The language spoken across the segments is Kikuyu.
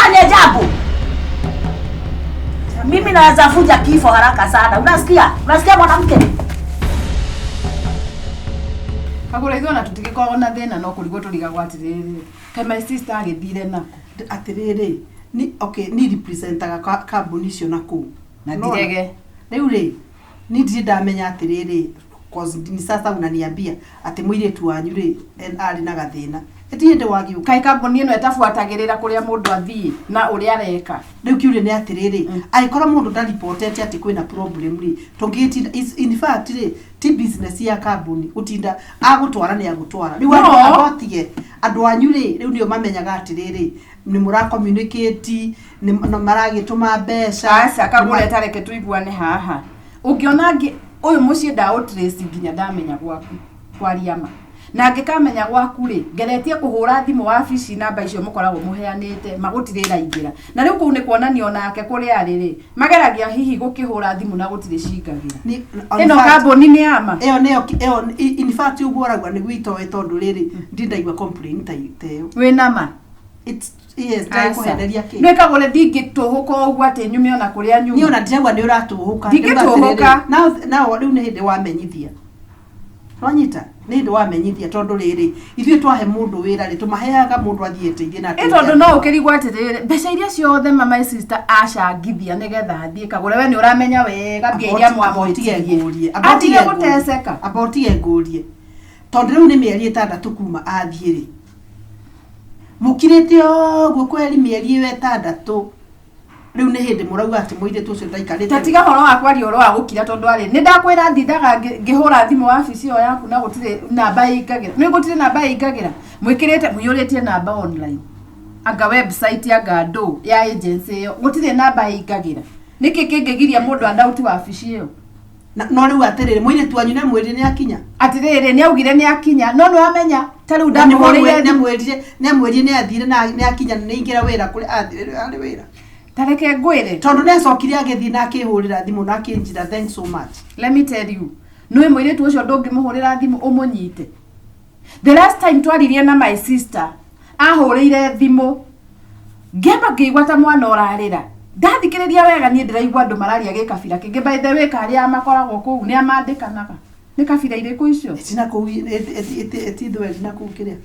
Nifanye jambo. Mimi naweza vuja kifo haraka sana. Unasikia? Unasikia mwanamke? Kagũra, ithuĩ ona tũtigĩkoragwo na thĩna, no kũrigwo tũrigagwo atĩrĩrĩ, kaĩ my sister agĩthire nako? Atĩrĩrĩ, ni okay, ni representaga kambuni icio na kũu. Na Unaona? ndirege. Rĩu rĩ, ni ndirĩ ndamenya atĩrĩrĩ, cause ni sasa unaniambia atĩ mũirĩtu wanyu rĩ arĩ na gathĩna, ĩti hĩndĩ wagĩũka. Kaĩ kambuni ĩno ĩtabuatagĩrĩra kũrĩa mũndũ athiĩ na ũrĩa areka? Rĩu kiũria nĩ atĩrĩrĩ, angĩkorwo mũndũ ndaripotete atĩ kwĩna problem rĩ, tũngĩgĩtinda in fact rĩ, ti business ya kambuni gũtinda agũtwara nĩ agũtwara rĩu. No. Andũ atige andũ anyu rĩ, rĩu nĩo mamenyaga atĩrĩrĩ, nĩ mũra communicate, nĩ maragĩtũma mbeca. Aca Kagũre, tareke tũiguane haha. Ũngĩona ngĩ ũyũ mũciĩ ndaũtrace nginya ndamenya gwaku, kwaria ma, na ngĩkamenya gwaku rĩ, ngeretie kũhũra thimũ wabici, namba icio mũkoragwo mũheanĩte magũtirĩ ĩraingĩra, na rĩu kũu nĩ kuonania onake kũrĩa arĩ rĩ, mageragia hihi gũkĩhũra thimũ na gũtirĩ cingagĩra. Ĩno kambuni nĩ ama. Ĩyo nĩyo ĩyo, in fact ũguo ũrauga nĩguo itoĩ, tondũ rĩrĩ, ndindaigua complain ta ĩyo. Wĩna ma? Yes, ndagĩkũheneria kĩ. Nĩ Kagũre, ndingĩtũhũka ũguo atĩ nyume ona kũrĩa Niĩ nyuma. Ona ndĩrauga nĩ ũratũhũka. Ndingĩtũhũka. Nao rĩu nĩ hĩndĩ wamenyithia, wanyita, nĩ hĩndĩ wamenyithia, tondũ rĩrĩ, ithuĩ twahe mũndũ wĩra rĩ, tũmaheaga mũndũ athiĩ eteithie na Ĩ tondũ no ũkĩrigwo atĩrĩrĩ, mbeca iria ciothe my sister acangithia nĩgetha athiĩ, Kagũre, we nĩ ũramenya wega mbia iria mwamwĩtirie, atige gũteceka. Amba ũtige ngũrie, tondũ rĩu nĩ mĩeri 6 kuma athiĩ rĩ, mũkirĩte ũguo kweri mĩeri ĩyo 6, rĩu nĩ hĩndĩ mũrauga atĩ mũirĩtu ũcio ndaikarĩte? Ta tiga ũhoro wa kwaria ũhoro wa gũkira, tondũ arĩ nĩ ndakwĩra ndindaga ngĩhũra thimũ wabici ĩyo yaku na gũtirĩ namba ĩingagĩra. Nĩ gũtirĩ namba ĩingagĩra. Mwĩkĩrĩte, mũiyũrĩtie namba online, anga website, anga ndũ ya agency ĩyo, gũtirĩ namba ĩingagĩra. Nĩkĩ kĩngĩgiria mũndũ andauti wabici ĩyo? No rĩu atĩrĩrĩ, mũirĩtu wanyu nĩamwĩrire nĩ akinya? Atĩrĩrĩ, nĩ augire nĩ akinya, no nĩ wamenya ta rĩu ndamũhũrĩire thimũ. Nĩamwĩrire nĩ athire na nĩ akinya, nĩ aingĩra wĩra kũrĩa athire arĩ wĩra? Ta reke ngwĩre. Tondũ nĩ acokire agĩthiĩ na akĩhũrĩra thimũ na akĩnjĩra thanks so much. Let me tell you, nĩ mũirĩtu ũcio ndũngĩmũhũrĩra thimũ ũmũnyite. The last time twaririe na my sister, ahũrĩire thimũ, ngĩamba ngĩigua ta mwana ũrarĩra. Ndathikĩrĩria wega, niĩ ndĩraigua andũ mararia gĩkabira kĩngĩ. By the way, karĩa makoragwo kũu nĩ amandĩkanaga, nĩ kabira irĩkũ icio? Ĩtina kũu, ĩtithweri na kũu kĩrĩa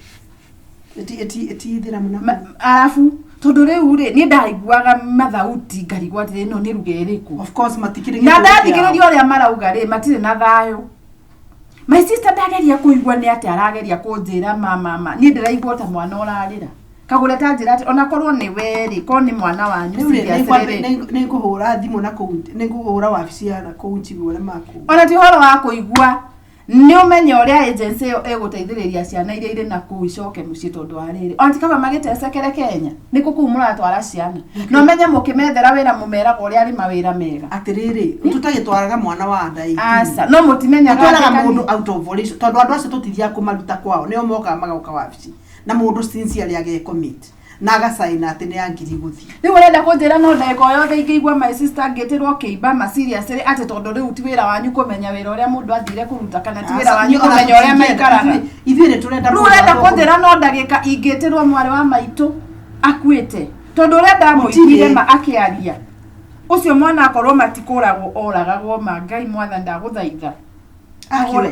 ĩtithĩramu na kũu. Arabu, tondũ rĩu rĩ, niĩ ndaiguaga mathauti ngarigwo atĩrĩ, ĩno nĩ ruga ĩrĩkũ? Of course matikĩrĩ Na gĩkũyũ kĩao. ndathikĩrĩria ũrĩa marauga rĩ, matirĩ na thayũ. My sister ndageria kũigua nĩ atĩa arageria kũnjĩra. Mama, niĩ ndĩraigua ta mwana ũrarĩra. Kagũre, ta njĩra atĩ onakorwo nĩ we rĩ, korwo nĩ mwana wanyu. Rĩu rĩ, Seriously rĩ. Nĩ ngũhũra thimũ na kũu, nĩ ngũhũra wabici ya na kũu njigue ũrĩa makũu. Ona ti ũhoro wa kũigua, nĩ ũmenye ũrĩa agency ĩyo ĩgũteithĩrĩria ciana iria irĩ na kũu icoke mũciĩ, tondũ wa rĩrĩ, ona ti kaba magĩtecekere Kenya? Nĩkũ kũu mũratwara ciana? Na ũmenye mũkĩmethera wĩra, mũmeraga ũrĩa arĩ mawĩra mega. Atĩrĩrĩ, tũtagĩtwaraga mwana wa nda 18. Aca, no mũtimenyaga. Tũtwaraga atĩ mũndũ out of volition, tondũ andũ acio tũtithiaga kũmaruta kwao, nĩo mokaga magoka wabici, na mũndũ sincerely agecommit na agacaina atĩ nĩ angiri gũthiĩ. Rĩu ũrenda kũnjĩra no ndagĩka o yothe ingĩigua my sister ngĩtĩrwo kĩimba ma serious rĩ, atĩ tondũ rĩu ti wĩra wanyu kũmenya wĩra ũrĩa mũndũ athire kũruta, kana ti wĩra wanyu kũmenya ũrĩa maikaraga? Ithuĩ nĩ tũrenda Rĩu mũndũ ũrenda kũnjĩra no ndagĩka ingĩtĩrwo mwarĩ wa maitũ akuĩte, tondũ ũrĩa ndamũiguire Gũtirĩ. ma akĩaria, ũcio mwana akorwo matikũragwo oragagwo ma. Ngai mwathani, ndagũthaitha. Akĩũra.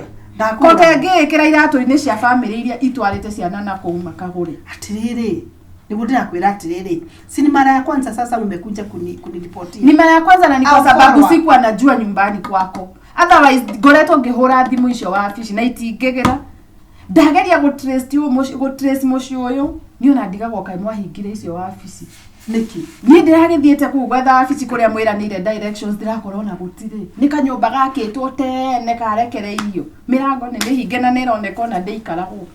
Kote ngĩĩkĩra iratũ-inĩ cia bamĩrĩ iria itwarĩte ciana na kũu makagũre. Atĩrĩrĩ, nĩguo ndĩrakwĩra atĩrĩrĩ, si ni mara ya kwanza sasa umekuja kuniripotia? Ni mara ya kwanza na ni kwa Au sababu follow up. sikuwa najua nyumbani kwako. Otherwise ngoretwo ngĩhũra thimũ icio wabici na itingĩgĩra. Ndageria gũtrace ũyũ mũciĩ, gũtrace mũciĩ ũyũ, niĩ ona ndigagwo kaĩ mwahingire icio wabici. Nĩkĩ? Niĩ ndĩragĩthiĩte kũu gwetha wabici kũrĩa mwĩranĩire directions, ndĩrakora ona gũtirĩ. Nĩ kanyũmba gakĩtwo tene karekereirio, mĩrango nĩ mĩhinge na nĩ ĩroneka ona ndĩikaragwo.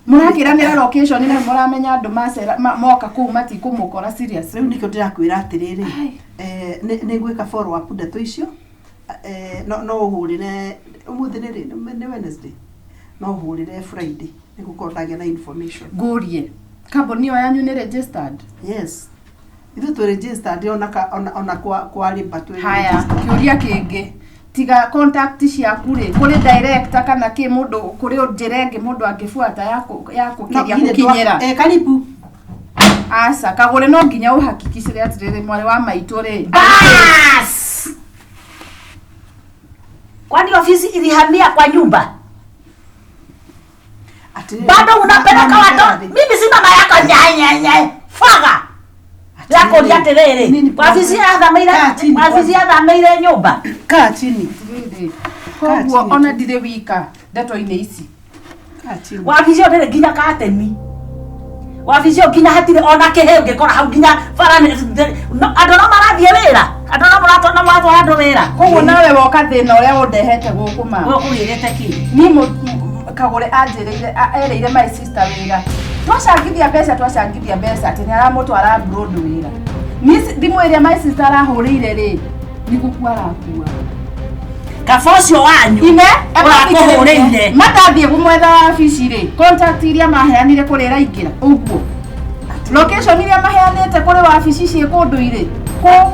Mũrakĩranĩra location na mũramenya andũ macera moka kũu matikũmũkora, serious. Rĩu nĩkĩo ndĩrakwĩra atĩrĩrĩ, Ai. Nĩ ngwĩka follow up ndeto icio. No ũhũrĩre ũmũthĩ nĩ rĩ? Nĩ Wednesday. No ũhũrĩre Friday, nĩ gũkorwo ndagĩa na information. Ngũrie, kambuni ĩyo yanyu nĩ registered? Yes, ithuĩ twĩ registered ona ona kwa labour twĩ Haya. registered. Kĩũria kĩngĩ, tiga contact ciaku rĩ, kũrĩ director kana kĩ mũndũ, kũrĩ njĩra ĩngĩ mũndũ angĩbuata ya No, kũgeria githĩ gũkinyĩra? Karibu. Aca kagũre no nginya ũhakikicire atĩrĩrĩ mwarĩ wa maitũ rĩ. Bas! Kwani ofisi ilihamia kwa nyumba? Atĩrĩrĩ, Bado unapeleka mama watoto. Gerald, Mimi si mama yako nye nye nye. Faga. Ndakũria atĩrĩrĩ, Nini wabici yathamĩire Kaa chini wabici kwanza. yathamĩire nyũmba. Kaa chini. Atĩrĩrĩ, koguo ona ndirĩ wika ndeto-inĩ ici. Kaa chini. Wabici ĩyo ndĩrĩ nginya kateni. Wabici ĩyo nginya hatirĩ ona kĩhĩ ũngĩkora hau nginya bara andũ no marathiĩ wĩra. Andũ no maratwara no maratwara andũ wĩra. Koguo nawe woka thĩna ũrĩa ũndehete gũkũ ma. Wewe ũkũgĩrĩte kĩ? Niĩ kagũre anjĩrĩire erĩire my sister wĩra. Twacangithia mbeca twacangithia mbeca atĩ nĩaramũtwara abroad wĩra. Niĩ thimũ ĩrĩa my sister arahũrĩire rĩ, nĩ gũkua arakua. Kaba ũcio wanyu. Ine Ũrakũhũrĩire. matathiĩ kũmwetha wabici rĩ, contact iria maheanire kũrĩa ĩraingĩra ũguo. Location iria maheanĩte kũrĩ wabici ciĩ kũndũ irĩ kũ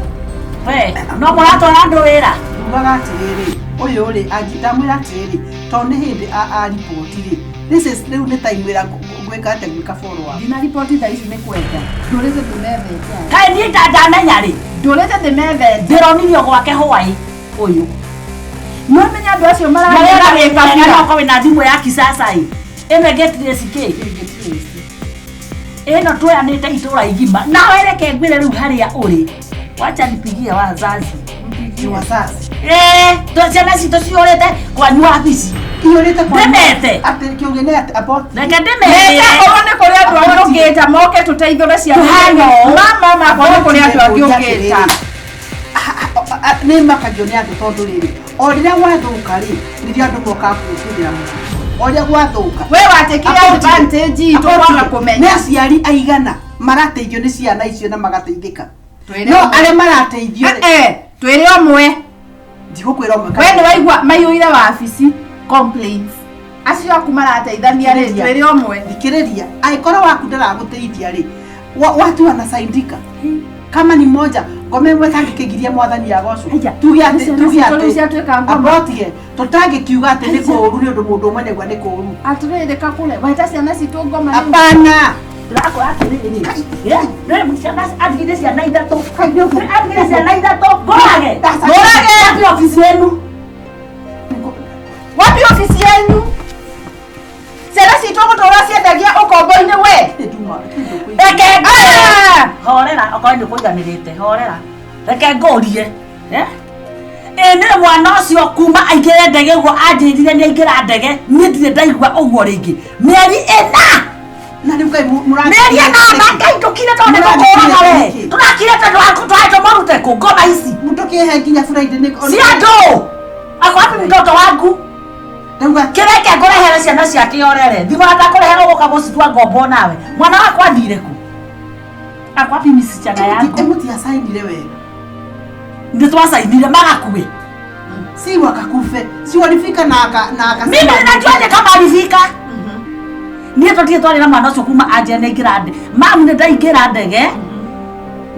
We, no mũratwara andũ wĩra. Ugaga atĩrĩrĩ, ũyũ rĩ, ndamwĩra atĩrĩrĩ, tondũ nĩ hĩndĩ aripoti rĩ, this is rĩu nĩ time ĩrĩa ngwĩka atĩa gwĩka follow up. ndina riboti thaa ici nĩ kwenda ndũrĩte ndĩmethete aya. Kaĩ niĩ ndamenya rĩ. Ndũrĩte ndĩmethete. Ndĩronirio gwake hwaĩ ũyũ. Nĩũramenya andũ acio Marera marathiĩ wĩka no wĩna thimũ ya kisasa ĩ. Ĩno ĩngĩtirĩci kĩ? Ĩno tuoyanĩte itũra igima. Nawe reke ngwĩre rĩu harĩa ũrĩ. Wacha nipigie wazazi. Ni wazazi. Eh, ciana citũ ciũrĩte kwanyu wabici. Ihũrĩte kwa Ndĩmete. Atĩ kĩũgĩ nĩ atĩ about Reke Meta ndĩmere. korwo nĩ kũrĩ andũ angĩ ũngĩta moke tũteithũre ciana. Tũhana ũũ. Mama makwa nĩ kũrĩ andũ angĩ ũngĩta. Nĩ makagio nĩ andũ tondũ rĩrĩ o rĩrĩa gwathũka rĩ nĩrĩo andũ mokaga kũũkĩrĩra mũno o rĩrĩa gwathũka We watekire advantage itũ kwaga kũmenya. nĩ aciari aigana marateithio nĩ ciana icio na magateithĩka Twĩre no ũmwe. arĩa marateithio rĩ Eh, eh, twĩre ũmwe. ndigũkwĩra ũmwe We nĩ waigua maiyũire wabici complaints. Acio aku marateithania rĩ twĩre ũmwe. thikĩrĩria angĩkorwo waku ndaragũteithia rĩ watua na saindika kama ni moja ngoma ĩmwe tangĩkĩgiria mwathani agocwo Haiya, tuge atĩ ciana tuge citũ rĩu atĩ ciatuĩka ngoma. abotige tũtangĩkiuga atĩ nĩ kũũru nĩ ũndũ mũndũ ũmwe nĩgua nĩ kũũru Atĩrĩrĩ kakũre weta ciana citũ ngoma rĩu. hapana Ndĩrakwĩra atĩrĩrĩ. Rĩu ciana atigire ciana ithatũ. Atigire ciana ithatũ. Ngũrage. Ngũrage. Wapi ofici yenu? Wapi ofici yenyu? Ciana citũ gũtũra ciendagia ũkombo-inĩ we. Reke ngũrie. Ah! Horera, okorwo nĩ ũkũiganĩrĩte, horera. Reke ngũrie. Eh? Ĩ nĩ mwana ũcio kuma aingĩre ndege ũguo anjĩrire nĩ aingĩra ndege, niĩ ndirĩ ndaigua ũguo rĩngĩ. Mĩeri ĩna! Na rĩu kaĩ Mĩeri ĩna na ngaindũkire tondũ nĩ gũkũraga we. Tũrakire tondũ twaĩ tũmarute kũ ngoma ici. Mũtũkĩhe nginya Friday nĩ Si andũ! Ako wapi mtoto wangu? Ndauga Kĩreke ngũrehere ciana ciake orere. Thigora ndakũrehera ũgũka gũcitua ngombo nawe. Mwana wakwa athire kũ? Ako wapi misichana yangu? mũtiacainire wega Nĩ twacainire magakue. si wakakufe si walifika na aka na akasema Mimi ninajuaje kama alifika? Niĩ tũtirĩ twarĩ na mwana ũcio kuma anjĩra nĩ aingĩra ndege. Mamu nĩ ndaingĩra ndege.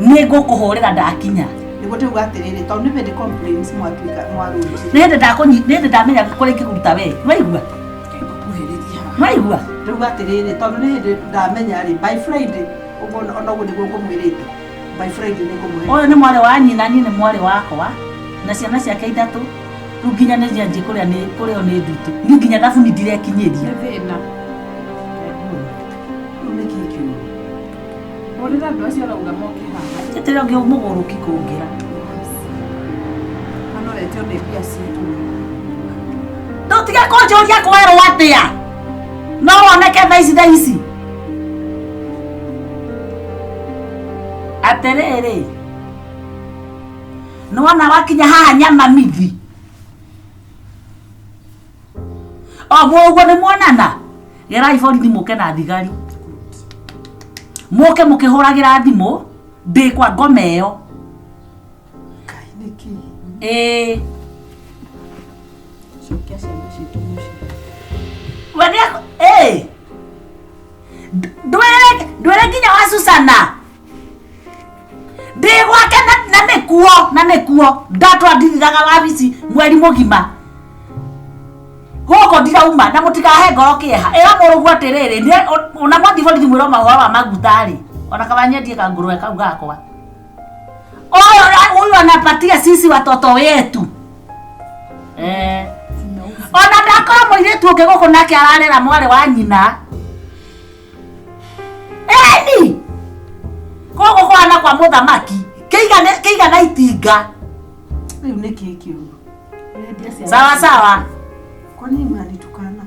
Nĩ ngũkũhũrĩra ndakinya. Nĩguo ndĩuga atĩrĩrĩ tondũ nĩ hĩndĩ complaints mwatuĩka mwarũrire Nĩ hĩndĩ ndakũnyi nĩ hĩndĩ ndamenya kũrĩa ingĩkũruta we. Nĩwaigua? Nĩwaigua? Ndĩuga atĩrĩrĩ tondũ nĩ hĩndĩ ndamenya rĩ by Friday ũguo ona ũguo nĩguo ngũmwĩrĩte by Friday nĩ ngũmũhe Ũyũ nĩ mwarĩ wa nyina, niĩ nĩ mwarĩ wakwa. Na ciana ciake ithatũ. Rĩu nginya nĩ njanjie kũrĩa nĩ kũrĩo nĩ ndutũ. Niĩ nginya thabuni ndirekinyĩria. Nĩ thĩna. Rĩu nĩ kĩĩ kĩũru Hũrĩra andũ acio ũrauga moke haha. Njĩtĩre ũngĩ mũgũrũki kũngĩra. Manoretio nĩ mbia citũ. Ndũtige kũnjũria kwerwo atĩa. No woneke thaa ici thaa ici. Atĩrĩrĩ. Nĩwona wakinya haha nyama mithi. O mũguo nĩ muonana. Gerai borithi mũke na thigari. Mũke mũkĩhũragĩra thimũ ndĩ kwa ngoma ĩyo. Ngai nĩ kĩĩ Ĩĩ. Cokia ciana citũ mũciĩ. We nĩ ĩĩ. Ndwĩre ndwĩre nginya wa Susana. Ndĩ gwake na nĩkuo na nĩkuo ndatwa ndiriraga wabici mweri mũgima. Gũkũ ndirauma na mũtikahe ngoro kĩeha. Ĩra mũrũguo atĩrĩrĩ ona mwathiĩ borithi mwĩrwo mahũa wa maguta rĩ. Ona kaba nyendie kangũrũwe kau gakwa. Ũyũ huyu anapatia sisi watoto wetu. Eh. Ona ndakora mũirĩtu ũngĩ gũkũ nake ararera mwarĩ wa nyina. Eni! Gũkũ kũhana kwa mũthamaki. Kĩigana itinga. Rĩu nĩ kĩĩ kĩu? Sawa sawa. Kwa nini mnanitukana?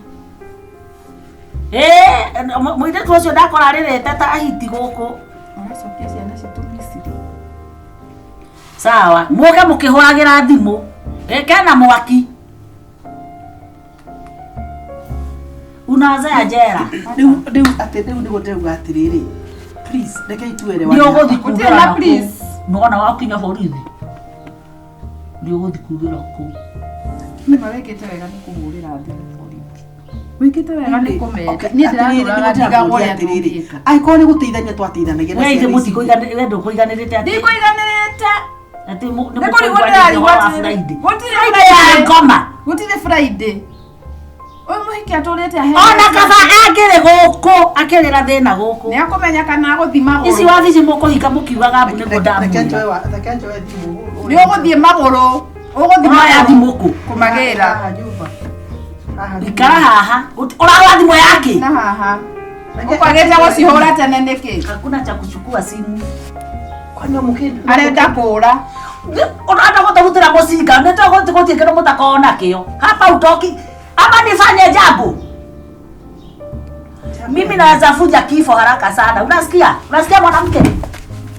Eh, mũirĩtu ũcio ndakora arĩrĩte ta ahiti gũkũ. Ũracokia ciana citũ Misiri. Sawa, muke mũkĩhũragĩra thimũ. Kena mwaki. Unawazea jera. Rĩu rĩu atĩ rĩu nĩguo ndĩrauga atĩrĩrĩ. Please, rekei tuelewane. Nĩ ũgũthiĩ Gũtirĩ kugĩra na na please. kũu. Nĩwona wakinya borithi. Nĩ ũgũthiĩ kugĩra kũu. Nĩma wĩkĩte wega nĩ kũhũrĩra thimũ borithi. Wĩkĩte wega nĩ kũmenda. Okay, Niĩ atĩrĩrĩ, ndĩratũraga nĩguo ndigagwo ndĩrakũria ũrĩa atĩrĩrĩ. ndũngĩka. Angĩkorwo nĩ gũteithania twateithanagia na We ithe ciana ici. mũtikũiganĩrĩte, we ndũkũiganĩrĩte atĩ Ndikũiganĩrĩte. atĩ nĩ Nĩ kũrigwo mũkũiganĩrĩte ndĩrarigwo ũhoro wa atĩrĩrĩ. Friday. Gũtirĩ Friday ya Friday. ngoma. Gũtirĩ Friday. Ũyũ mũhiki atũrĩte aheanĩte. Ona kaba angĩrĩ gũkũ akĩrĩra thĩna gũkũ. Nĩ akũmenya kana agũthiĩ magũrũ. Ici wabici mũkũhinga mũkiugaga mbu nĩguo Reke ndamwĩra. reke njoe thimũ. Nĩ ũgũthiĩ magũrũ. Ũgũthiĩ Ũroya magũrũ. thimũ kũ? Kũmagĩra. Haha nyũmba. Haha nyũmba. Ikara haha. Ũrahũra thimũ yake? Na haha. Ũkwagĩte gũcihũra tene nĩkĩ? Hakuna cha kuchukua simu. Kwani mũkĩ Arenda kũũra. Ũrenda gũtũrutĩra mũcinga nĩ tũgũthiĩ kĩndũ mũtakorwo nakĩo. Hapa utoki ama nifanye jambo. Mimi naweza fuja kifo haraka sana. Unasikia? Unasikia mwanamke?